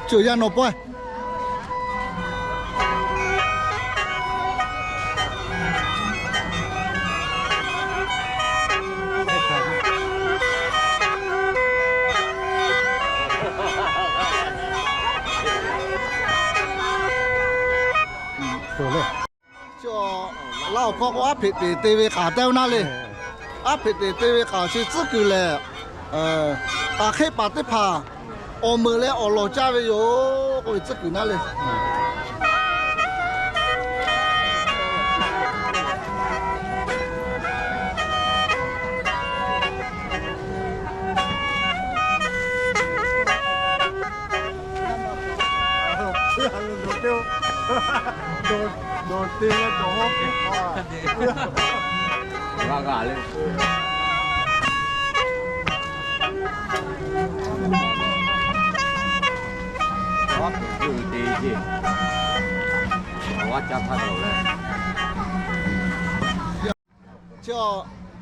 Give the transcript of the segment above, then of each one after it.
Cawˬ yaˇ nawˬ pawehˇ. Laˇ awˬ hkawˇ k'o, aˉ hpeꞈ teꞈ te ve k'aꞈ tehˉ oˇ naˉ le. Aˉ hpeꞈ teꞈ te ve k'aꞈ chi tcuhˉ kuiˬ lehˬ, k'aꞈ hk'eˆ paˍ teˇ hpaˍ awˬ meuˍ leh awˬ lawˬ caˇ ve yoˬ k'oˆ ve tcuhˉ kuiˬ naˉ le. G'a g'a le. G'a te ce. G'a ca htaˇ taw le.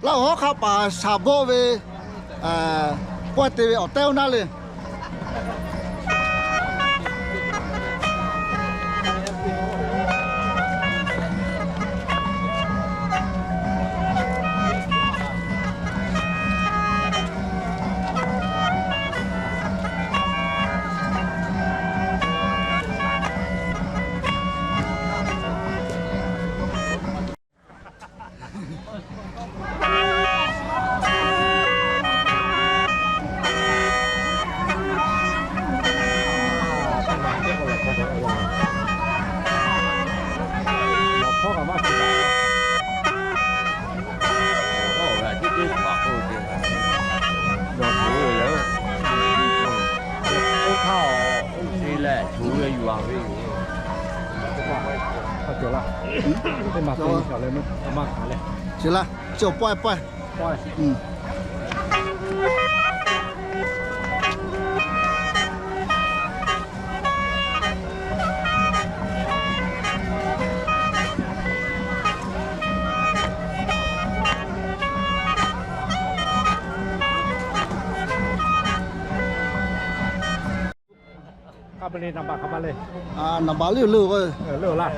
Laˇ awˬ hawˉ hk'a paˍ shaˍ bawˆ ve, pawehˇ te ve awˬ tehˉ oˇ naˉ le. Oˇ htaˇ, oˇ ve lehˬ, tuˬ ve yuˬ-a ve yoˬ. Ceuˬ laˇ, ceuˬ pawehˇ pawehˇ. Naˍ baˍ liˇ leuˬ k'o, leuˬ laˇ.